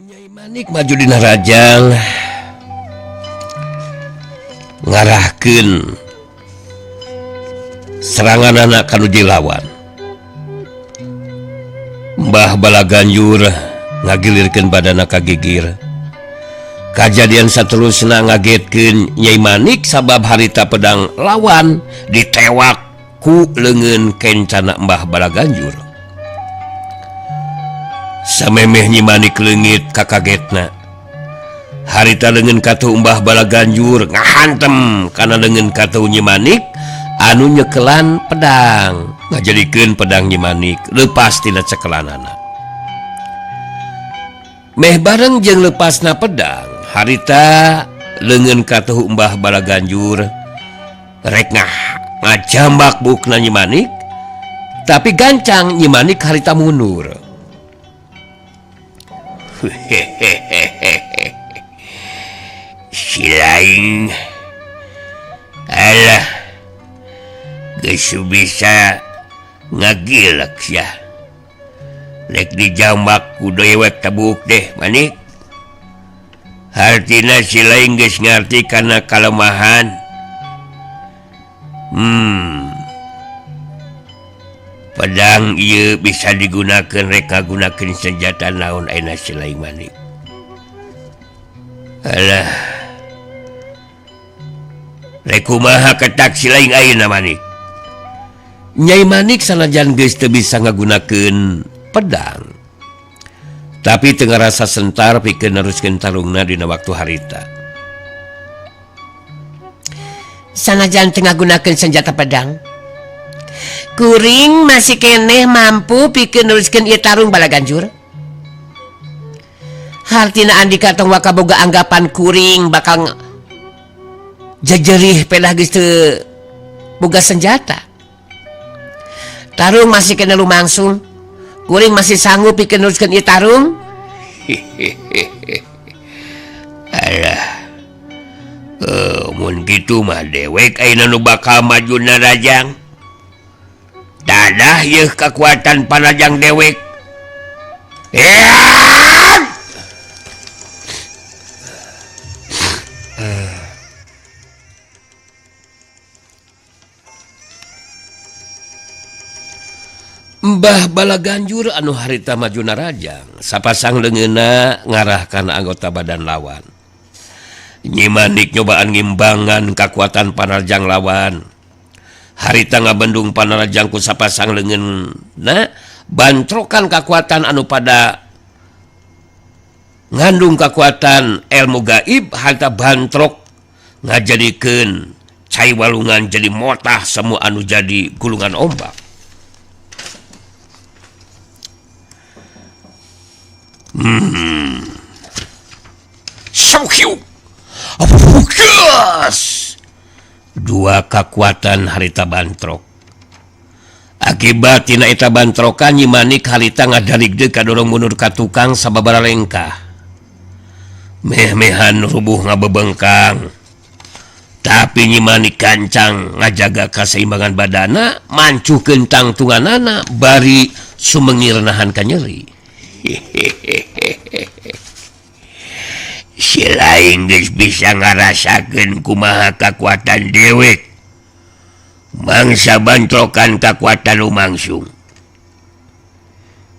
Nyai Manik maju dina rajang ngarahkeun serangan anak kanu lawan. Mbah Balaganjur ngagilirkeun badana ka gigir. Kajadian saterusna ngagetkeun Nyai Manik sabab harita pedang lawan ditewak ku leungeun kencana Mbah Balaganjur. Samemeh Nyi Manik leungit kakagetna. Harita leungeun katuh Mbah Balaganjur ngahantem kana leungeun katuh Nyi Manik anu nyekelan pedang, ngajadikeun pedang Nyi Manik leupas tina cekelanana. Meh bareng jeung lepasna pedang, harita leungeun katuh Mbah Balaganjur rek ngajambak bukna Nyi Manik, tapi gancang Nyi Manik harita mundur. Si lain alah geus bisa ngagilek sia. Rek dijambak ku dewek tabuk deh Manik. Hartina si lain geus ngarti kana kalemahan. Pedang ieu bisa digunakeun rek ngagunakeun senjata naon ayeuna si lain Manik. Alah. Rek kumaha ketak si lain ayeuna Manik. Nyai Manik sanajan geus teu bisa ngagunakeun pedang, tapi teu ngarasa sentar pikeun neruskeun tarungna dina waktu harita. Sanajan teu ngagunakeun senjata pedang, kuring masih keneh mampu pikeun neruskeun ieu tarung Balaganjur. Hartina andika tong waka boga anggapan kuring bakal jejerih pedah geus teu boga senjata. Tarung masih keneh lumangsung, kuring masih sanggup pikeun neruskeun ieu tarung. Alah. Mun kitu mah dewek ayeuna nu bakal maju narajang. Dadah yeuh kekuatan panajang dewek. Mbah Balaganjur anu harita maju narajang sapasang leungeunna ngarahkan anggota badan lawan. Nyi Manik nyobaan ngimbangan kakuatan panarjang lawan. Harita ngabendung panarjang ku sapasang leungeunna bantrokan kakuatan anu pada ngandung kakuatan ilmu gaib harita bantrok ngajadikeun cai walungan jadi motah semua anu jadi gulungan ombak. Dua kekuatan harita bantrok. Akibat tina eta bantrokan Nyi Manik harita ngadalig deui kadorong mundur ka tukang sababaraha lengkah. Meh-mehan rubuh ngabebengkang. Tapi Nyi Manik kancang ngajaga kaseimbangan badana, mancuhkeun tangtunganana bari sumengir nahan ka nyeri. Si lain geus bisa ngarasakeun kumaha kakuatan dewek. Mangsa bantrokan kakuatan lumangsung.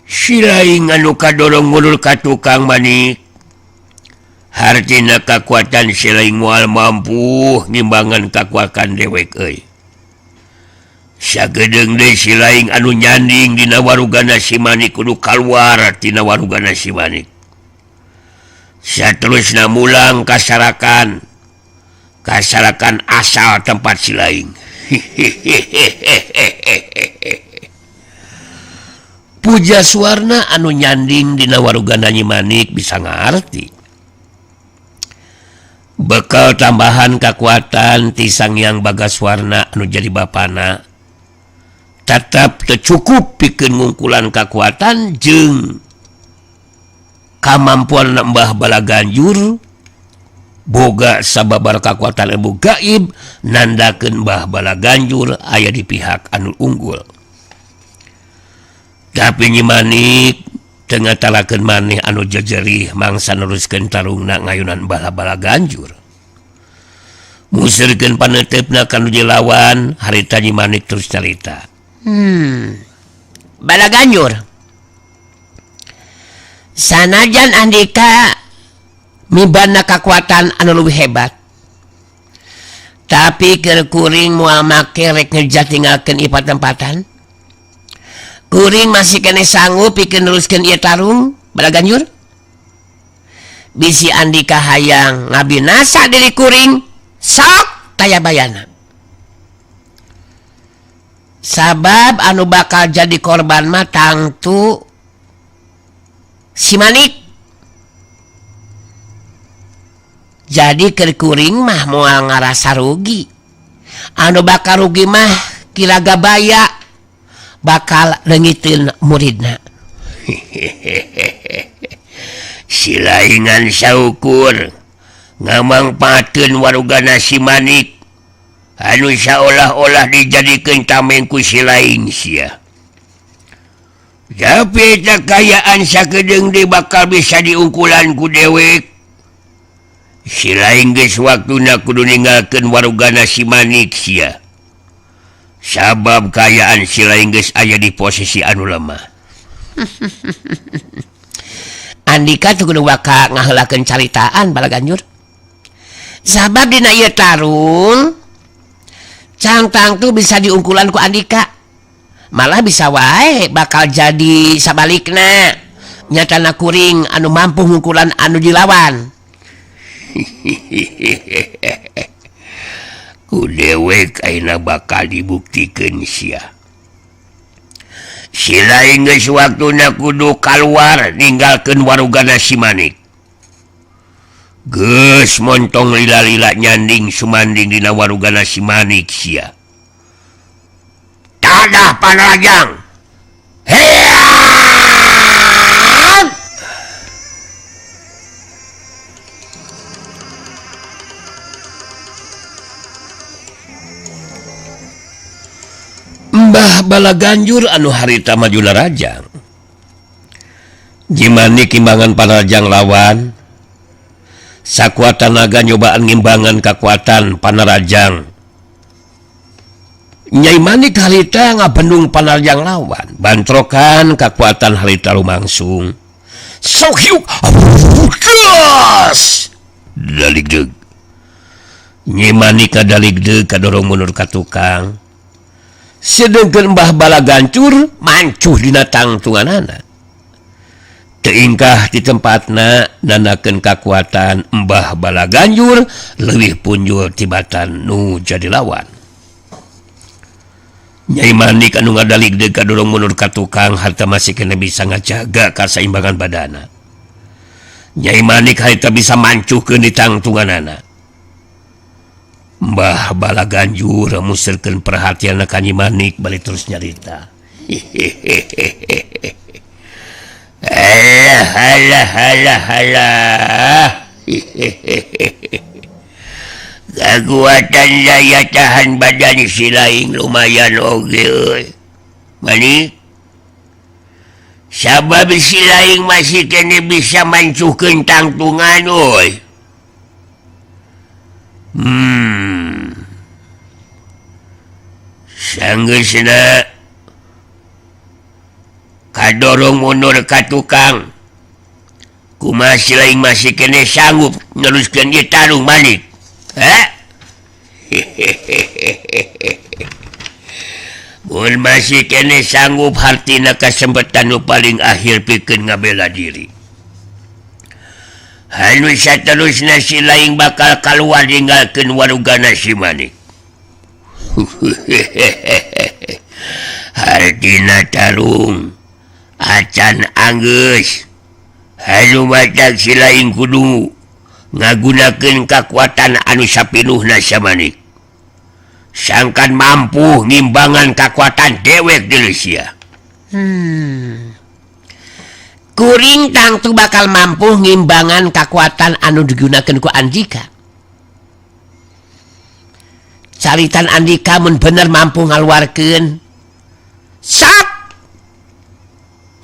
Si lain anu kadorong mundur ka tukang Manik. Hartina kakuatan si lain moal mampu ngimbangan kakuatan dewek euy. Sagedeung deui si lain anu nyanding dina warugana si Manik kudu kaluar tina warugana si Manik. Saterusna mulang kasarakan asal tempat si lain. Puja Suwarna anu nyanding dina warugana Nyi Manik bisa ngarti. Bekal tambahan kakuatan ti Sang Hyang Bagaswarna anu jadi bapana tetap teu cukup pikeun ngungkulan kakuatan jeung kamampuan Mbah Balaganjur boga sababar kakuatan ilmu gaib nandakeun Mbah Balaganjur aya di pihak anu unggul. Tapi Nyi Manik Teu ngatalakeun maneh anu jejerih mangsa neruskeun tarungna ngayunan bala-bala ganjur. Muserkeun paneuteup ka nu lawan harita Nyi Manik terus carita. Bala ganjur. Sanajan Andika mibana kakuatan anu leuwih hebat. Tapi keur kuring moal make rek ngeja tinggalkeun ieu patempatan. Kuring masih keneh sanggup pikeun neruskeun ieu tarung, Bala Ganjur. Bisi Andika hayang ngabinasa diri kuring, sok taya bayana. Sabab anu bakal jadi korban mah tangtu si Manik. Jadi keur kuring mah moal ngarasa rugi. Anu bakal rugi mah Ki Ragabaya bakal leungiteun muridna. Silaingan saukur ngamangpaateun warugana si Manik anu saolah-olah dijadikeun tameng ku si lain sia. Tapi kekayaan sakedeung deui bakal bisa diungkulan ku dewek. Si lain geus waktuna kudu ninggalkeun warugana si Manik sia. Sabab kayaan si lain geus aya di posisi anu lemah. Andika tuh kudu waka ngaheulakeun caritaan Bala Ganjur. Sabab dina ieu tarung cangtang tuh bisa diungkulan ku Andika. Malah bisa wae bakal jadi sabalikna. Nyatana kuring anu mampu ngungkulan anu dilawan. Ku dewek ayeuna bakal dibuktikeun sia. Si lain geus waktuna kudu kaluar ninggalkeun warugana si Manik. Geus montong lila-lila nyanding sumanding dina warugana si Manik sia. Tadah panarajang. Heaa! Mbah Bala Ganjur anu harita maju larajang. Nyi Manik imbangan panarajang lawan. Sakuat tanaga nyobaan ngimbangan kakuatan panarajang. Nyai Manik harita ngabendung panarajang lawan. Bantrokan kakuatan harita lumangsung. Sok hiuk. Gas! Daligdeug. Nyi Manik kadaligdeug kadorong mundur ka tukang. Sedengkeun Mbah Bala Gancur mancuh dina tangtunganana. Teingkah di tempatna nanakeun kakuatan Mbah Bala Ganjur leuwih punjul tibatan nu jadi lawan. Nyai Manik anu ngadaligdeug kadorong mundur ka tukang harta masih kena bisa ngajaga kasaimbangan badana. Nyai Manik harta bisa mancuhkeun di tangtunganana. Mbah Bala Ganjur muserkeun perhatian ka Nyi Manik bari terus nyarita. Alah alah alah alah. Kakuatan daya tahan badan si lain lumayan oge euy. Manik. Sabab si lain masih kene bisa mancuhkeun tangtungan euy. Sanggeusna kadorong mundur ka tukang. Kumaha si lain masih kene sanggup neruskeun ieu tarung Manik. Hah? Mun masih kene sanggup hartina kasempatan nu paling akhir pikeun ngabela diri. Anu saterusna si lain bakal kaluar ninggalkeun warugana si Manik. Hartina tarung acan anggeus. Anu matak si lain kudu ngagunakeun kakuatan anu sapinuhna samanik. Sangkan mampu ngimbangan kakuatan dewek di sia. Kuring tangtu bakal mampu ngimbangan kakuatan anu digunakeun ku Andika. Caritan Andika mun bener mampu ngaluarkeun. Sok!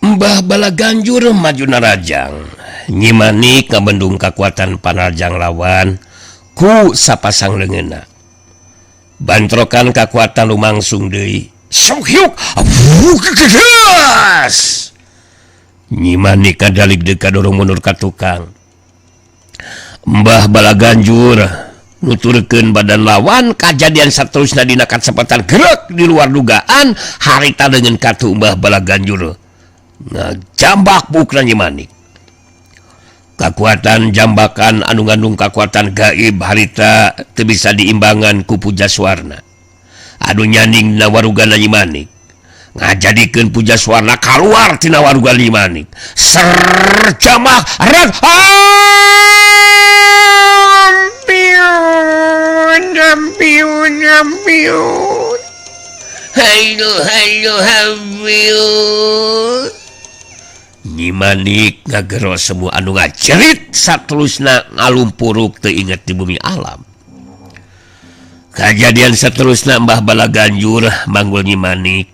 Mbah Balaganjur maju narajang Nyi Manik ngabendung kakuatan panarjang lawan ku sapasang leungeunna. Bantrokan kakuatan lumangsung deui. Songhyuk Nyi Manik kadalik deui kadorong mundur ka tukang. Mbah Balaganjur nuturkeun badan lawan kajadian saterusna dina kacepatan gerak di luar dugaan harita leungeun katu Mbah Balaganjur ngajambak bukna Nyi Manik. Kakuatan jambakan anu ngandung kakuatan gaib harita teu bisa diimbangan ku Pujaswarna. Anu nyanding dina warugana Nyi Manik ngajadikeun Pujaswarna kaluar tina warugana Nyi Manik. Serjamah rat ampiun ampiun ampiun. Hayu hayu hayu. Nyi Manik ngagero semua anu ngajerit saterusna ngalumpuruk teu inget di bumi alam. Kajadian saterusna Mbah Balaganjur manggul Nyi Manik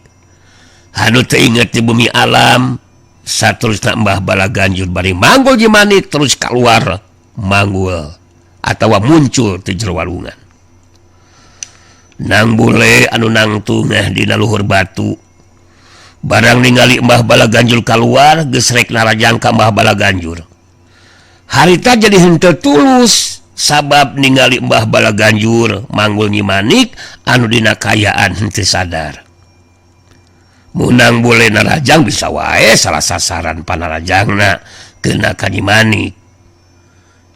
anu teu inget di bumi alam. Saterusna Mbah Balaganjur bari manggul Nyi Manik terus keluar manggul atawa muncul ti jero walungan. Nang bule anu nangtungah dina luhur batu. Barang ningali Mbah Balaganjur keluar geus rek narajang ka Mbah Balaganjur. Harita jadi henteu tulus sabab ningali Mbah Balaganjur manggul Nyi Manik anu dina kayaan henteu sadar. Munang bule narajang bisa wae salah sasaran panarajangna kena ka Nyi Manik.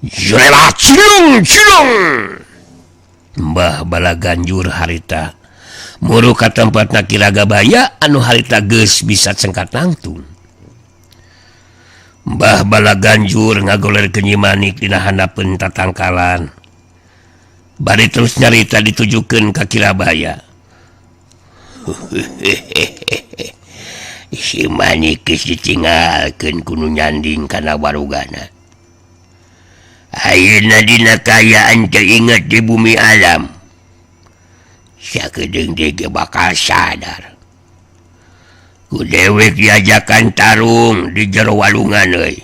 Jurela cilung cilung. Mbah Balaganjur harita muru ka tempatna Ki Ragabaya anu harita geus bisa cengkat nangtung. Mbah Balaganjur ngagoler ke Nyi Manik dina handapeun tatangkalan. Bari terus nyarita ditujukeun ka Ki Ragabaya. Si Manik geus ditinggalkeun ku nu nyanding kana warugana. Ayeuna dina kaayaan teu inget di bumi alam. Sakedeung deui bakal sadar. Ku dewek diajakan tarung di jero walungan euy.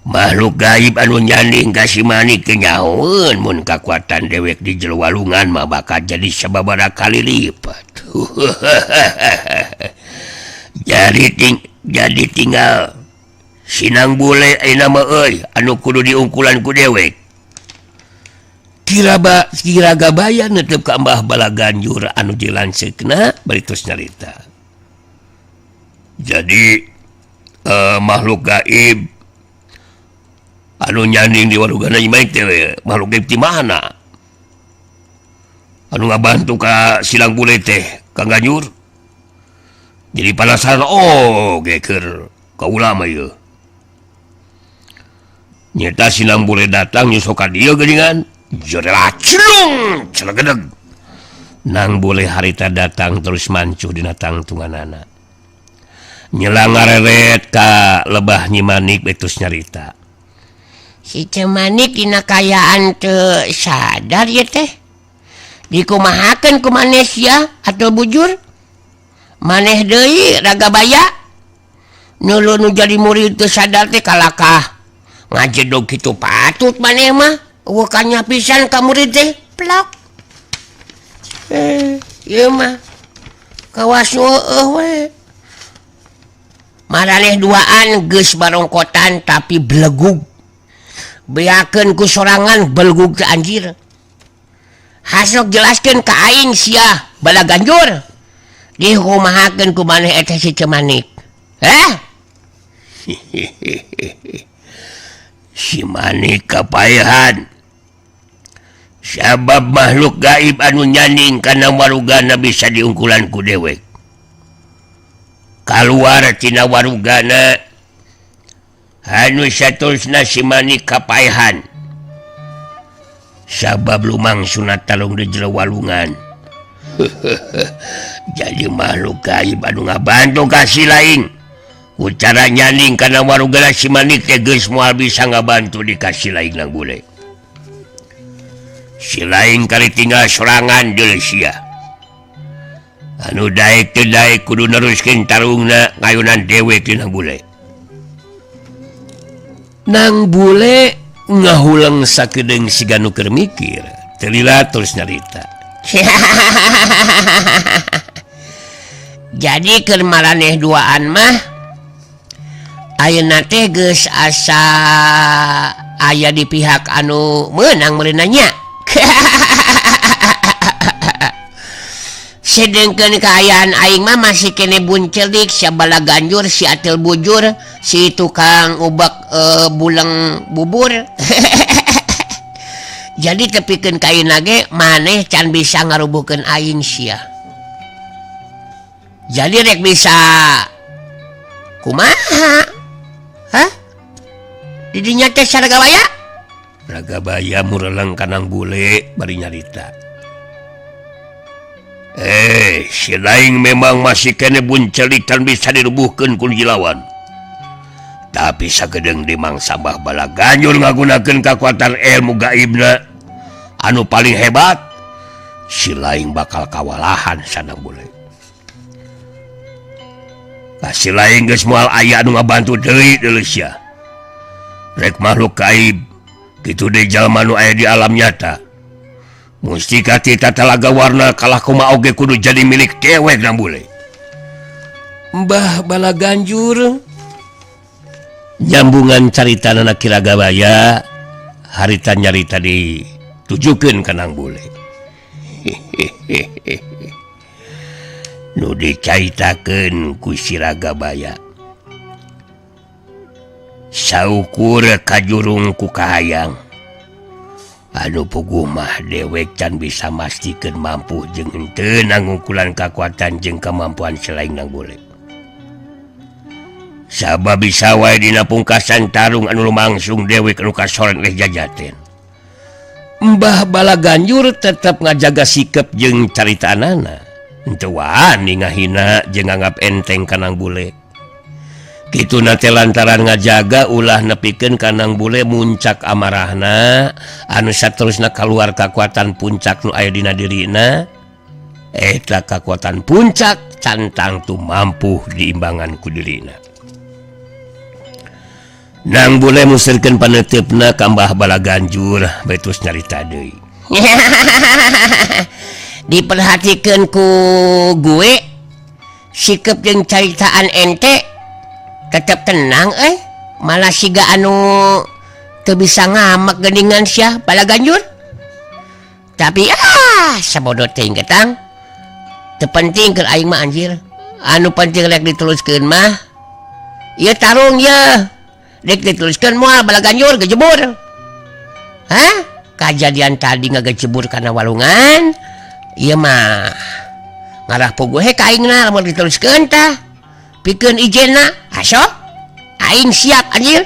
Makhluk gaib anu nyanding ka si Manik teu nyahoeun mun kakuatan dewek di jero walungan mah bakal jadi sababaraha kali lipat. Jadi tinggal sinang bule ayeuna mah euy anu kudu diungkulan ku dewek. Ki Ragabaya netep ka Mbah Balaganjur anu dilanceukna bari terus nyarita. Jadi makhluk gaib anu nyanding di warugana Nyi Manik teh makhluk gaib ti mana? Anu ngabantu ka silang bule teh Kang Ganjur. Jadi penasaran oge keur ka ulama ieu. Nyata silang bule datang nyusul ka dieu geuningan. Jorela cilung celegedeg. Nang boleh harita datang terus mancuh dina tangtunganana. Nyelang ngareret ka lebah Nyi Manik betus nyarita. Si Cemanik dina kayaan teu sadar ye teh. Dikumahakeun ku maneh sia atau bujur? Maneh deui Ragabaya. Nu nu jadi murid teu sadar teh kalakah. Ngajedog kitu patut maneh mah. Wukanya pisan ka murid teh plok. Ieu mah kawas nu heueuh we. Maraneh duaan geus barongkotan tapi belegug. Beakeun ku sorangan belegug teh anjir. Hasok jelaskeun ka aing sia Bala Ganjur. Dikumahakeun ku maneh eta si Cemanik. Heh? Si Manik kapaehan. Sabab makhluk gaib anu nyaning kana warugana bisa diungkulan ku dewek. Kaluar tina warugana anu saterusna si Manik kapaehan. Sabab lumang sunat talung di jero walungan. Jadi makhluk gaib anu ngabantu ka si lain. Ku cara nyaning kana warugana si Manik teh geus moal bisa ngabantu di ka si lain nang bule. Si lain kali tinggal sorangan deui sia. Anu daek teu daek kudu neruskeun tarungna ngayunan dewek teh nang bule. Nang bule ngahuleng sakedeung siga nu keur mikir, teu lila terus nyarita. Jadi keur maraneh duaan mah ayeuna teh geus asa aya di pihak anu meunang meureun nya. Sedengkeun kaayaan aing mah masih kene buncelik sia Bala Ganjur, si Atil Bujur, si tukang ubak buleng bubur. Jadi tepikeun ka ayeuna ge maneh can bisa ngarubuhkeun aing sia. Jadi rek bisa kumaha? Hah? Di dinya teh Saragabaya? Ragabaya mureleng kanang bule bari nyarita. Si lain memang masih kene buncelik can bisa dirubuhkeun ku jilawan. Tapi sagedeung di mangsa Mbah Bala Ganjur ngagunakeun kakuatan ilmu gaibna anu paling hebat, si lain bakal kawalahan sanang bule. Lah si lain geus moal aya anu ngabantu deui deui sia. Rek makhluk gaib kitu deui jalma nu aya di alam nyata. Mustika tita talaga warna kalah kumaha oge kudu jadi milik dewek nang bule. Mbah Bala Ganjur nyambungan carita anak Kiragabaya harita nyarita ditujukeun ka nang bule. Nu dicaritakeun ku si Ragabaya. Saukur kajurung ku kahayang. Anu puguh mah dewek can bisa mastikeun mampu jeung henteu nangungkulan kakuatan jeung kemampuan selain nang bule. Sabab bisa wae dina pungkasan tarung anu lumangsung dewek anu kasoran leh jajaten. Mbah Bala Ganjur tetep ngajaga sikep jeung caritaanana. Henteu wani ngahina jeung nganggap enteng ka nang bule. Kitu na teh lantaran ngajaga ulah nepikeun ka nang bule muncak amarahna anu saterusna kaluar kakuatan puncak nu aya dina dirina. Eta kakuatan puncak can tangtu mampu diimbangan ku dirina. Nang bule musirkeun paneuteup-na ka Mbah Bala Ganjur bae terus nyarita deui. Diperhatikeun ku gue sikep jeung caritaan ente tetep tenang malah siga anu teu bisa ngamek geuningan sia Bala Ganjur. Tapi sabodo teuing getang. Teu penting keur aing mah anjir. Anu penting rek diteruskeun mah ieu tarung ye. Rek diteruskeun moal Bala Ganjur gejebur. Hah? Kajadian tadi ngagejebur kana walungan. Ieu mah ngarah puguh he ka aingna lamun diteruskeun tah. Pikeun ijenna, aso aing siap anjir.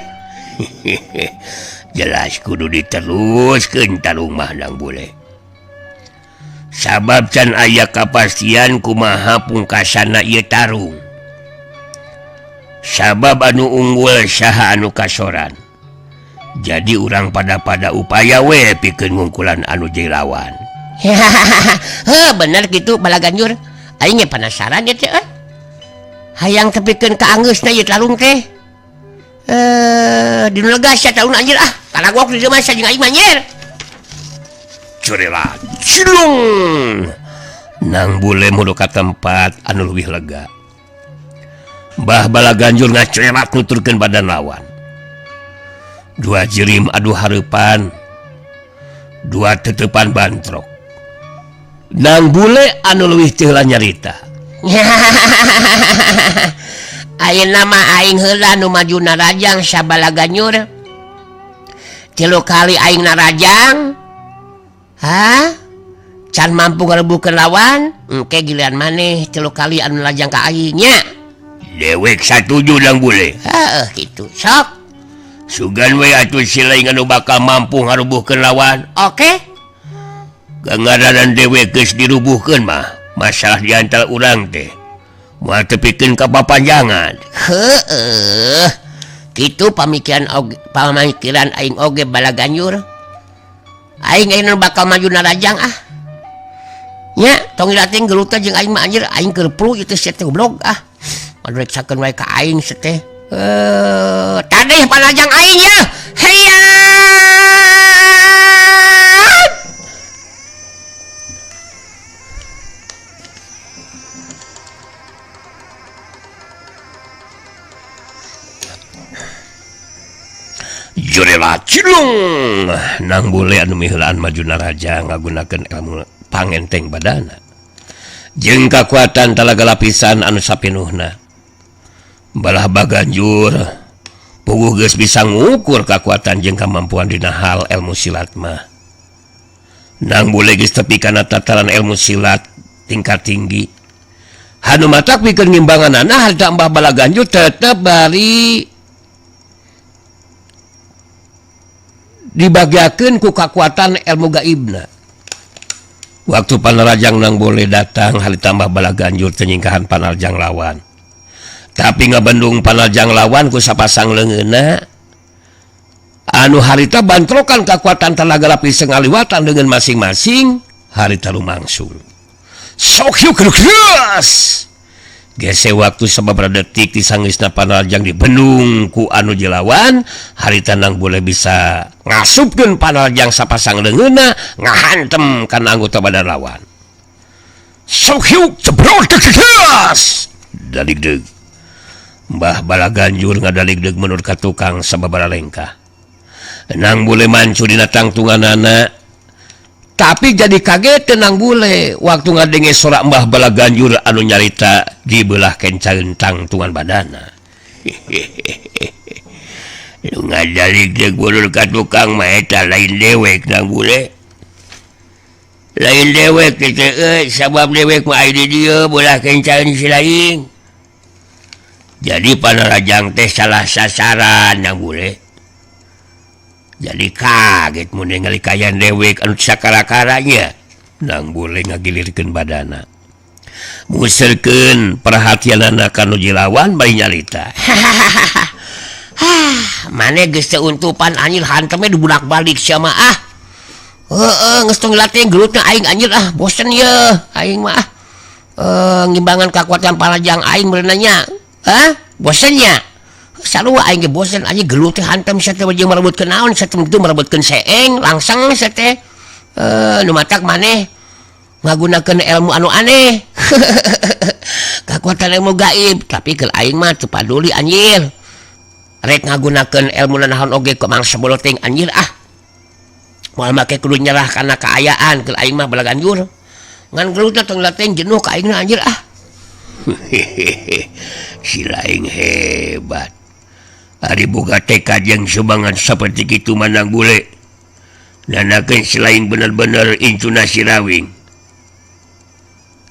Jelas kudu diteruskeun tarung mah nang bule. Sabab can aya kapastian kumaha pungkasana ieu tarung. Sabab anu unggul saha anu kasoran. Jadi urang pada-pada upaya we pikeun ngungkulan anu jadi lawan. Heuh, bener kitu Bala Ganjur. Aing ge penasaran ieu teh. Hayang tepikeun ka anggeusna ieu tarung teh. Di nu legas sia tarung anjir ah. Kalagok di mah sia jeung aing mah anjir. Curela cilung. Nang bule mudu ka tempat anu leuwih lega. Mbah Balaganjur ngacerat nuturkeun badan lawan. Dua jirim adu hareupan, dua tetepan bantrok. Nang bule anu leuwih teu heula nyarita. Ayeuna mah aing heula nu maju narajang Sabalaganyur. 3 kali aing narajang. Hah? Can mampu ngarebukeun lawan, engke giliran maneh 3 kali anu narajang ka aing nya. Dewek satuju nang bule. Heeh kitu. Sok. Sugan we atuh si lain anu bakal mampu ngarubuhkeun lawan. Oke. Gangaranan dewek geus dirubuhkeun mah masalah di antara urang teh. Moal tepikeun ka papanjangan. Heeh. Kitu pamikiran pamikiran aing oge Balaganjur. Aing ayeuna bakal maju narajang ah. Nya tong dilatih gelut teh jeung aing mah anjir aing keur plu ieu teh sia teh goblok ah. Mareksakeun wae ka aing sia teh. Tadeh panajang aing ya. Heya. Jurela cilung nang bule anu miheulaan maju narajang ngagunakeun ilmu pangenteng badana. Jeung kakuatan talaga lapisan anu sapinuhna. Balah Baganjur puguh geus bisa ngukur kakuatan jeung kamampuan dina hal ilmu silat mah. Nang bule geus tepi kana tataran ilmu silat tingkat tinggi. Hanu matak pikeun ngimbanganana harta Mbah Balaganjur tetep bari dibagiakeun ku kakuatan ilmu gaibna. Waktu panarajang nang boleh datang harita Mbah Balaganjur teu nyingkahan panarajang lawan. Tapi ngabendung panarajang lawan ku sapasang leungeunna anu harita bantrokan kakuatan tenaga lapis ngaliwatan dengan masing-masing harita lumangsul. Sok yuk keras. Gese waktu sababaraha detik disangeusna panarajang dibendung ku anu jelawan harita nang boleh bisa ngasupkeun panarajang sapasang leungeunna ngahantem kana anggota badan lawan. Sok yuk jebrot keras. Daligdeug. Mbah Balaganjur ngadaligdeug menurut ka tukang sababaraha lengkah. Nang bule mancu dina tangtunganana. Tapi jadi kaget tenang bule waktu ngadenge sorak Mbah Balaganjur anu nyarita di belah kencaeun tangtungan badana. Nu ngadaligdeug menurut ka tukang mah eta lain dewek nang bule. Lain dewek teh euy sabab dewek mah aya di dieu belah kencaeun si lain. Jadi panarajang teh salah sasaran nang bule. Jadi kaget mun ningali kayan dewek anu sakara-karanya. Nang bule ngagilirkeun badana. Muserkeun perhatianana ka nu jilawan bari nyarita. Hah, mane geus teu untupan anjir hanteme dibulak-balik sia mah ah. Heeh, geus tong dilatih gelutna aing anjir ah, bosen ye aing mah ah. Ngimbangan kakuatan panarajang aing beunanya nya. Hah? Bosennya. Sarua aing ge bosen anjing gelut teh hantem sia teh jeung merebutkeun naon sia teh kitu merebutkeun seeng langseng sia teh. Nu matak maneh ngagunakeun ilmu anu aneh. Kakuatan ilmu gaib, tapi keur aing mah teu paduli anjir. Rek ngagunakeun ilmu naon oge ku mangsa boloting anjir ah. Moal make kudu nyerah kana kaayaan keur aing mah Balaganjur. Ngan gelut teh tong lateng jenuh ka aing anjir ah. Si lain hebat. Ari boga tekad jeung semangat saperti kitu manang bule. Nanakeun si lain bener-bener incuna si rawing.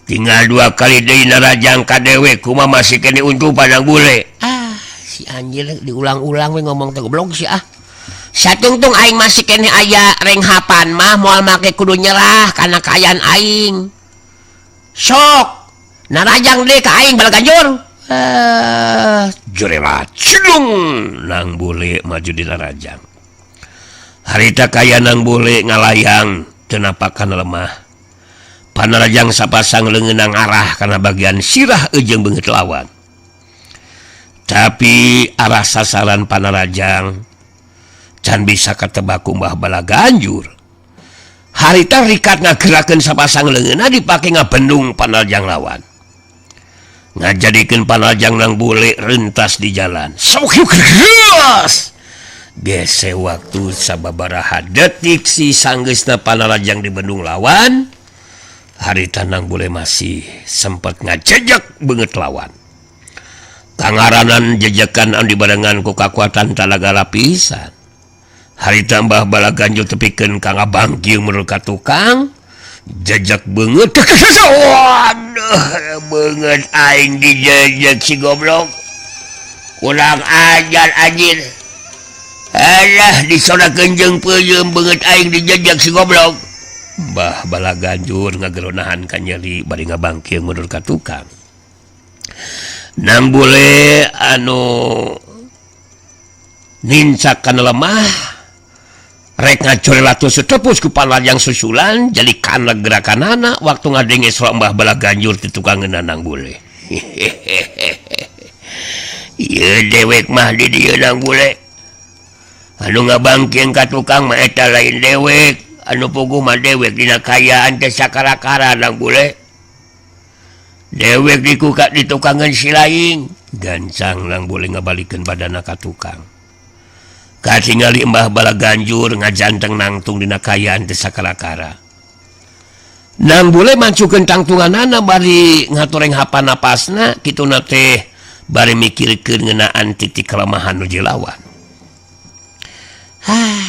Tinggal 2 kali deui narajang ka dewek kumaha masih kene untung panang bule. Ah, si anjir diulang-ulang we ngomong teh goblok si ah. Satungtung aing masih kene aya renghapan mah moal make kudu nyerah kana kaayaan aing. Sok narajang deui ka aing Balaganjur. Jurela cilung nang bule maju di narajang. Harita kaya nang bule ngalayang teu napakan lemah. Panarajang sapasang leungeunang arah kana bagian sirah jeung beungeut lawan. Tapi arah sasaran panarajang can bisa katebak ku Mbah Balaganjur. Harita rikat ngagerakeun sapasang leungeunna dipake ngabendung panarajang lawan. Ngajadikeun panajang nang bule rentas di jalan. Sok keras. Gese waktu sababaraha detik si sanggeusna panarajang di bendung lawan. Harita nang bule masih sempat ngajejak beungeut lawan. Kangaranan jejekan anu dibarengan ku kakuatan talaga lapisan. Harita Mbah Balaganjur tepikeun ka ngabangkieu menurut ka tukang. Jejak beungeut. Waduh, beungeut aing dijejek si goblok. Kurang ajar anjir. Alah disorakeun jeung peuyeum beungeut aing dijejek si goblok. Mbah Balaganjur ngageronahan ka nyeri bari ngabangkieu mundur ka tukang. Nang bule anu nincak kana lemah rek ngacorelatus setepus ku panajang susulan jadi kana gerakanana waktu ngadenge soal Mbah Balaganjur di tukangeun nang bule. Ieu dewek mah di dieu nang bule. Anu ngabangkieun ka tukang mah eta lain dewek, anu puguh mah dewek dina kayaan teh sakara-kara nang bule. Dewek dikuka di tukangeun si laing, gancang nang bule ngabalikeun badanna ka tukang. Katingali Mbah Balaganjur ngajanteng nangtung dina kayaan teh sakara-kara. Nang bule mancukeun tangtunganana bari ngatoreng hapa napasna kituna teh bari mikirkeun ngeunaan titik kelemahan nu lawan. Hah,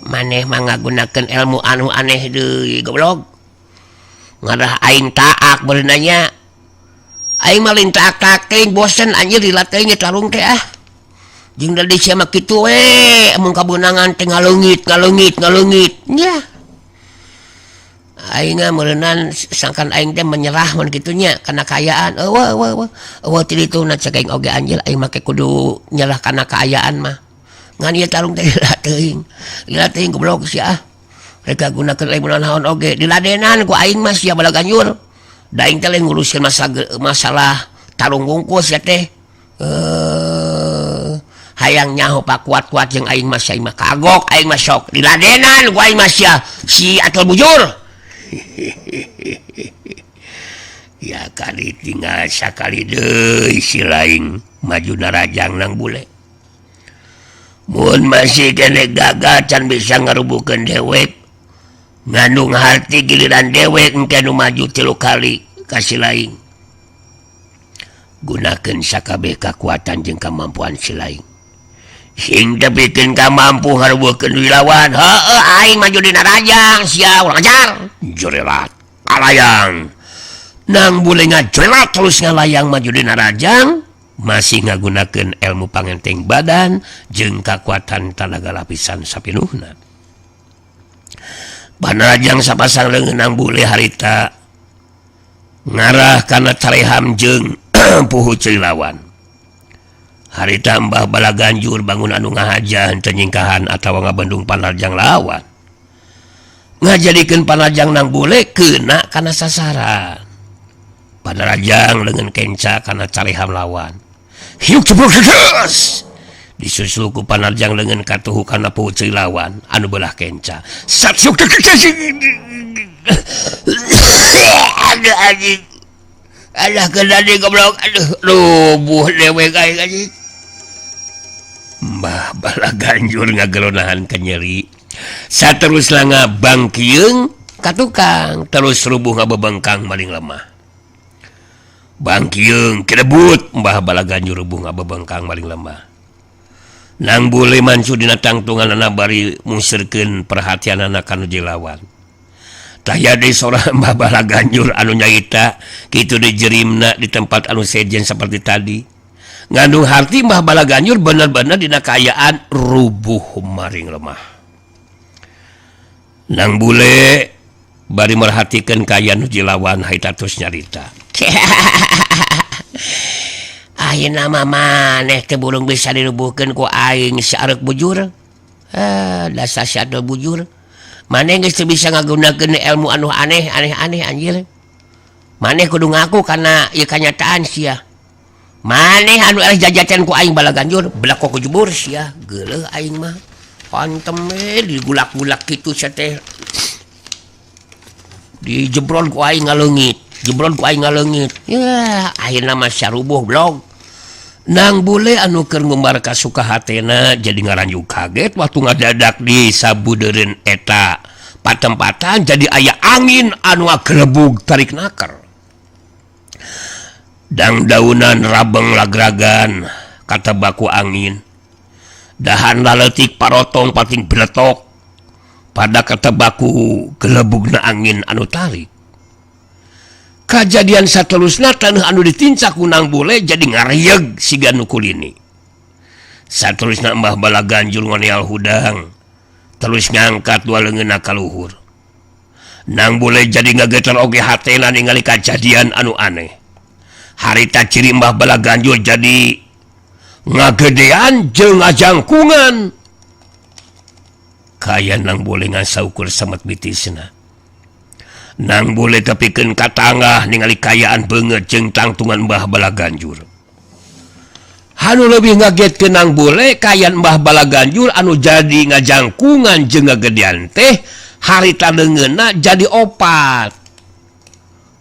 maneh mah ngagunakeun ilmu anu aneh deui goblok. Ngarah aing taak beunanya. Aing mah lain taak teuing bosen anjir dilatih tarung teh ah. Jeung da di sia mah kitu we, mun kabeunangan teh ngaleungit, ngaleungit, ngaleungit. Nya. Aing mah meureunnan sangkan aing teh menyerah mun kitu nya kana kaayaan. Eueuh eueuh eueuh ti ditu na cek aing oge anjir aing make kudu nyerah kana kaayaan mah. Ngan ieu tarung teh dilatih. Dilatih goblok sia ah. Rek gunakeun lain naon oge diladenan ku aing mah sia Balaganjur. Da aing teh lain nguruskeun masalah tarung wungkul sia teh. Hayang nyaho pakuat-kuat jeung aing mah sia mah kagok aing mah sok diladenan ku aing mah sia si atel bujur. Ya kali tinggal sakali deui si laing maju narajang nang bule. Mun masih kene gagal can bisa ngarubukeun dewek. Ngandung harti giliran dewek engke nu maju 3 kali ka si laing. Gunakeun sakabeh kakuatan jeung kamampuan si laing. Sing tepikeun ka mampu ngarubukeun wilawan. Heueuh aing maju dina rajang sia urang ajar. Jorelat alayang. Nang bule ngajorelat terus ngalayang maju dina rajang masih ngagunakeun ilmu pangenteng badan jeung kakuatan tanaga lapisan sapinuhna. Panarajang sapasang leungeun nang bule harita ngarah kana careham jeung puhu ceuy lawan. Harita Mbah Balaganjur bangun anu ngahaja henteu nyingkahan atawa ngabendung panarjang lawan. Ngajadikeun panarjang nang bule keuna kana sasaran. Panarjang leungeun kenca kana careham lawan. Hiuk cebrok geus. Disusul ku panarjang leungeun katuhu kana puhu ceuy lawan anu belah kenca. Sat siuk aduh anjing. Alah kena di goblok. Aduh rubuh dewek aing anjing. Mbah Balaganjur ngageronahan ka nyeri. Saterusna ngabangkieung ka tukang, terus rubuh ngabebengkang maling lemah. Bangkieung kirebut Mbah Balaganjur rubuh ngabebengkang maling lemah. Nang bule mancu dina tangtunganana bari mungseurkeun perhatianana ka nu lawan. Taya deui sorang Mbah Balaganjur anu nyaita kitu dijerimna di tempat anu sejen seperti tadi. Ngandung harti Mbah Balaganjur bener-bener dina kaayaan rubuh maring lemah. Nang bule bari merhatikeun kaayaan nu lawan harita terus nyarita. Ayeuna mah maneh teh burung bisa dirubuhkeun ku aing si areuk bujur. Dasar si areuk bujur. Maneh geus teu bisa ngagunakeun ilmu anu aneh aneh aneh anjir. Maneh kudu ngaku kana ieu kanyataan sia. Maneh anu eleh jajaten ku aing Balaganjur belakok ku jebur sia. Geuleuh aing mah. Pantem we digulak-gulak kitu sia teh. Dijebron ku aing ngaleungit. Jeblon ku aing ngaleungit. Ya, akhirna mah sarubuh blog. Nang bule anu keur ngumbar ka suka hatena jadi ngaranjuk kaget waktu ngadadak di sabudeureun eta patempatan jadi aya angin anu agerebug tarik naker. Dang daunan rabeng lagragan kata baku angin. Dahan laletik parotong pating beletok pada kata baku gelebugna angin anu tarik. Kajadian saterusna taneuh anu ditincak ku Nang Bule jadi ngarieg siga nu kulini. Saterusna Mbah Balaganjur ngoneal hudang, terus ngangkat dua leungeunna ka luhur. Nang Bule jadi ngageter oge hatena ningali kajadian anu aneh. Harita ciri Mbah Balaganjur jadi ngagedean jeung ngajangkungan. Kaya Nang Bule ngan saukur samet bitisna. Nang Bule tepikeun ka tangah ningali kayaan beungeut jeung tangtungan Mbah Balaganjur. Anu leuwih ngagetkeun Nang Bule kayaan Mbah Balaganjur anu jadi ngajangkungan jeung ngagedean teh harita leungeunna jadi opat.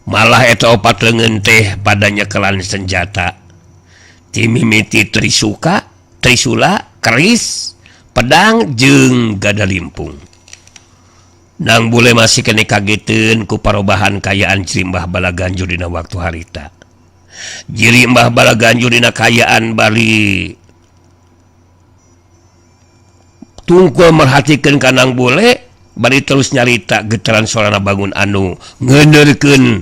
Malah eta opat leungeun teh pada nyekelan senjata. Timimiti trisuka, trisula, keris, pedang jeung gada limpung. Nang Bule masih kene kageteun ku parobahan kayaan ciri Mbah Balaganjur dina waktu harita. Jiri Mbah Balaganjur dina kayaan bari tungkul merhatikeun ka Nang Bule bari terus nyarita getaran sorana bangun anu ngeuneurkeun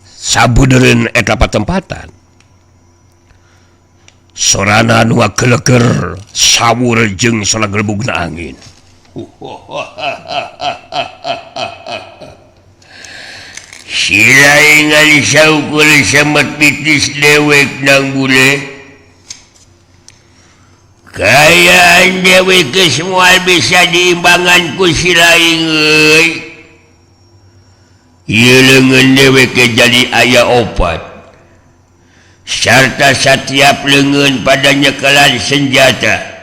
sabudeureun eta patempatan. Sorana anu ngageleger sawur jeung sora gelebugna angin. Silaingan saukur semet pitis dewek Nang Bule. Kayaan dewek ke semua bisa diimbangan ku silaing euy. Ieu leungeun dewek jadi aya opat. Sarta setiap leungeun pada nyekelan senjata.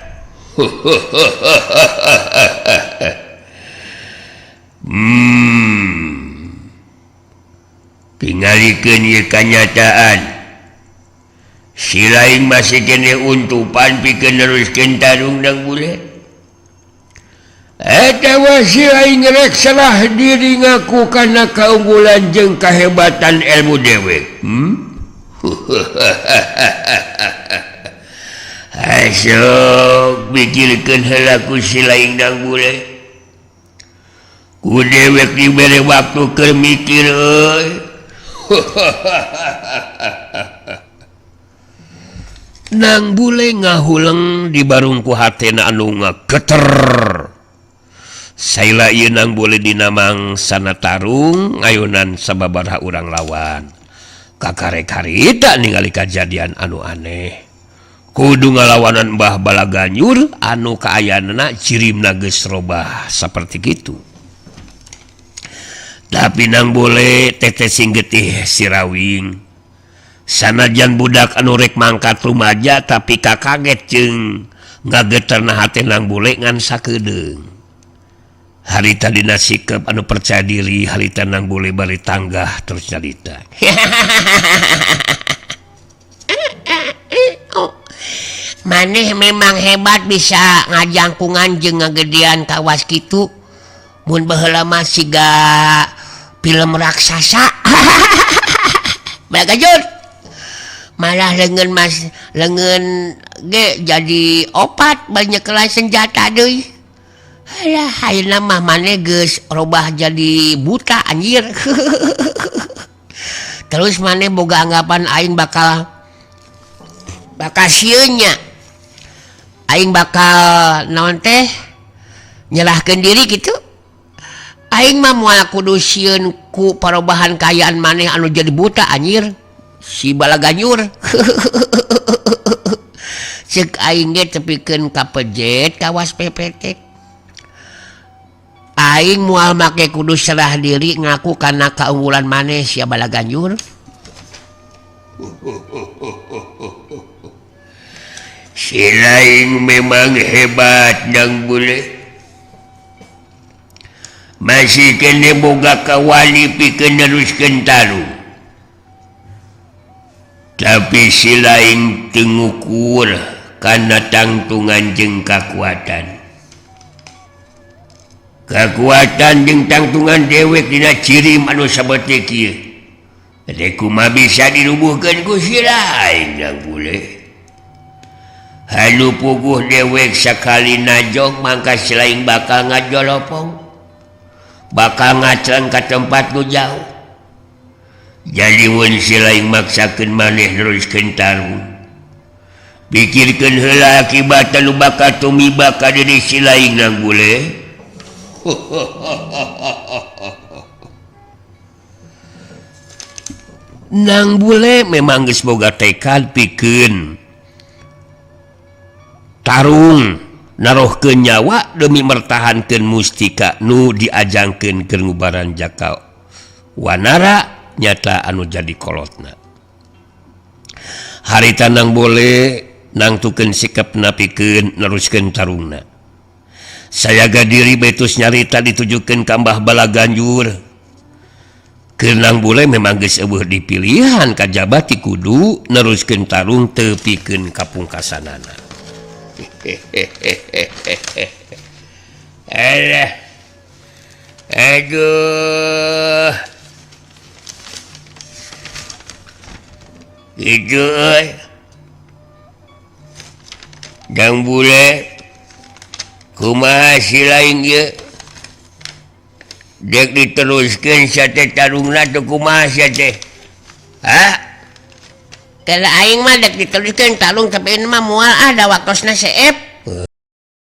Tingalikeun ieu kanyataan. Si lain masih kene untupan pikeun neruskeun tarung Nang Bule. Eta wa si lain rek salah diri ngaku kana kaunggulan jeung kahebatan ilmu dewek. Asok mikirkeun heula ku si lain Nang Bule. Ku dewek dibere waktu keur mikir euy. Nang Bule ngahuleng di barungku hatena anu ngageter. Saila ieu Nang Bule dina mangsana tarung ngayunan sababaraha urang lawan. Kakarek harita ningali kajadian anu aneh. Kudu ngalawanan Mbah Balaganjur anu kaayaanna cirimna geus robah saperti kitu. Tapi Nang Bule tete sing getih sirawing. Sanajan budak anu rek mangkat rumaja tapi kakaget jeung ngageterna hate Nang Bule ngan sakedeung. Harita dina sikep anu percaya diri harita Nang Bule bari tanggah terus nyarita. Maneh memang hebat bisa ngajangkungan jeung ngagedean kawas kitu. Mun baheula mah siga film raksasa. Balagajur. Malah leungeun mas leungeun ge jadi opat banyak kelas senjata deui. Alah ayeuna mah maneh geus robah jadi buta anjir. Terus maneh boga anggapan aing bakal sieun nya. Aing bakal naon teh nyerahkeun diri gitu. Aing mah moal kudu sieun ku parobahan kaayaan maneh anu jadi buta anjir. Si Balaganjur. Ceuk aing ge tepikeun ka pejet kawas PPT. Aing moal make kudu serah diri ngaku kana kaunggulan maneh sia Balaganjur. Si lain memang hebat Nang Bule. Masih kene boga kawali pikeun neruskeun tarung. Tapi si lain teu ngukur kana tangtungan jeung kakuatan. Kakuatan jeung tangtungan dewek dina cirim anu saperti kieu. Rek kumaha bisa dirubuhkeun ku si lain Nang Bule. Halu puguh dewek sakali najong mangka si lain bakal ngajolopong. Bakal ngaceng ka tempat nu jauh. Jadi mun si lain maksakeun maneh neruskeun tarung. Pikirkeun heula akibat anu bakal tumiba ka diri si lain Nang Bule. Nang Bule memang geus boga tekad pikeun tarung narohkeun nyawa demi mertahankeun mustika nu diajangkeun keur ngubaran Jaka Wanara nyata anu jadi kolotna. Harita Nang Bule nangtukeun sikapna pikeun neruskeun tarungna. Sayaga diri betus nyarita ditujukeun ka Mbah Balaganjur. Keur Nang Bule memang geus eueuh dipilihan kajaba ti kudu neruskeun tarung teu pikeun kapungkasanana. Alah. Aduh. Itu euy. Nang Bule kumaha si lain ieu? Dek diteruskeun sate tarungna teu kumaha sia teh? Hah? Kalau aing mah dek diteruskeun tarung tapi ini mah moal ah da waktosna seep.